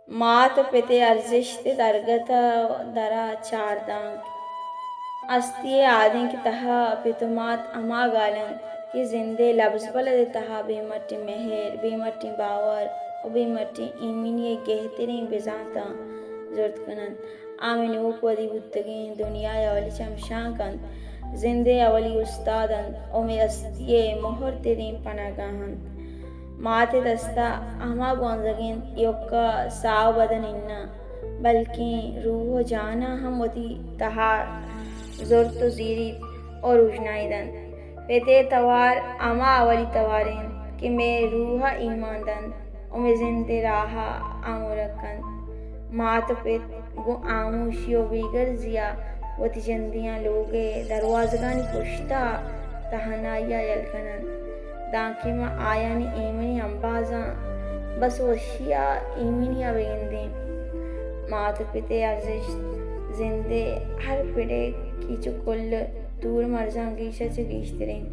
مات ءُ پت ءِ ارزشت ءِ درگت ءَ درا چاردانک۔ ہستی ءِ آدینک ءِ تہا پت ءُ مات ہما گال انت کہ زند ءِ لبز بلد ءِ تہا بے مٹیں مہر، بے مٹیں باور ءُ بے مٹیں ایمنی ءِ گہتریں بزانتاں زرت کن انت۔ آ مئے نوک ودی بوتگیں دنیا ءِ اولی چمشانک انت، زند ءِ اولی استاد انت ءُ مئے ہستی ءِ مہر تریں پناہ گاہ انت۔ مات ءِ دست ءَ ہما گونزگ انت، ایوک ءَ ساہ ءُ بدن اناں، بلکیں روح ءُ جان ءَ ہم وتی تہا زرت ءُ زیریت ءُ روژنائی دنت۔ پت ءِ توار ہما اولی توار انت کہ مئے روح ءَ ایمان دنت ءُ مئے زند ءِ راہ ءَ آمورگ کنت۔ مات ءُ پت گوں ہاموشی ءُ بے گرزی ءَ وتی جندیاں لوگ ءِ دروازگانی پشت ءَ تہنائی ءَ یل کن انت، دانکہ ما آیانی ایمنی امبازاں بس وشی ءُ ایمنی ءَ بہ گندیں۔ مات ءُ پت ءِ ارزشت زند ءِ ہر پڑ ءِ کیچ ءُ کل ءِ تور مرزاں گیش ءَ چہ گیشتر انت۔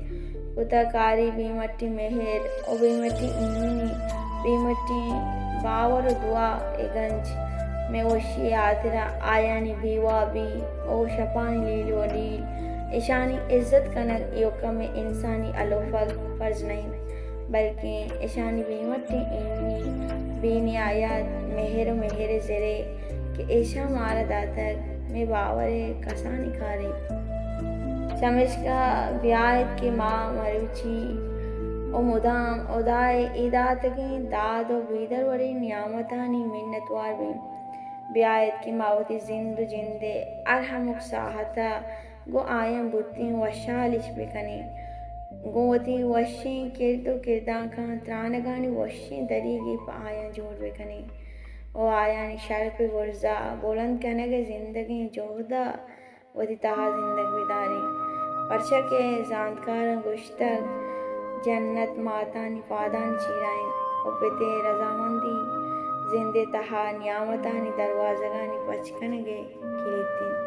کتہ کاری، بے مٹیں مہر ءُ بے مٹیں ایمنی، بے مٹیں باور ءُ دعا ءِ گنج، مئے وشی ءِ ہاترا آیانی بے وابی ءُ شپانی لیل ءُ لیل، اشانی عزت کنگ ایوک ءَ مئے انسانی الوفگ فرض نہ انت، بلکیں اشانی بے مٹیں ایمنی، بے نہایت مہر ءُ مہر ءِ زرے کہ ایشاں مارا داتگ، مئے باور ءِ کسانیں کارے۔ چمیشکا بیایت کہ ما مروچی ءُ مدام ہدا ءِ اے داتگیں داد ءُ بے دروریں نیامتانی منتوار بیں۔ بیایت کہ ما وتی زند ءُ جند ءِ ہر ہمک ساہت ءَ گوں آیاں بوتیں وشھال اش بہ کنیں، گوں وتی وشیں کرد ءُ کردانکاں ترانگانی وشیں دریگے پہ آیاں جوڑ بہ کنیں ءُ آیانی شرپ ءِ برز ءَ بلند کنگ ءِ زندگیں جہد ءَ وتی تہا زندگ بہ داریں۔ پرچا کہ زانتکاراں گوشتگ، جنت ماتانی پادانی چیرا انت ءُ پت ءِ رضامندی زند ءِ تہا نیامتانی دروازگانی پچ کنگ ءِ کلیت انت۔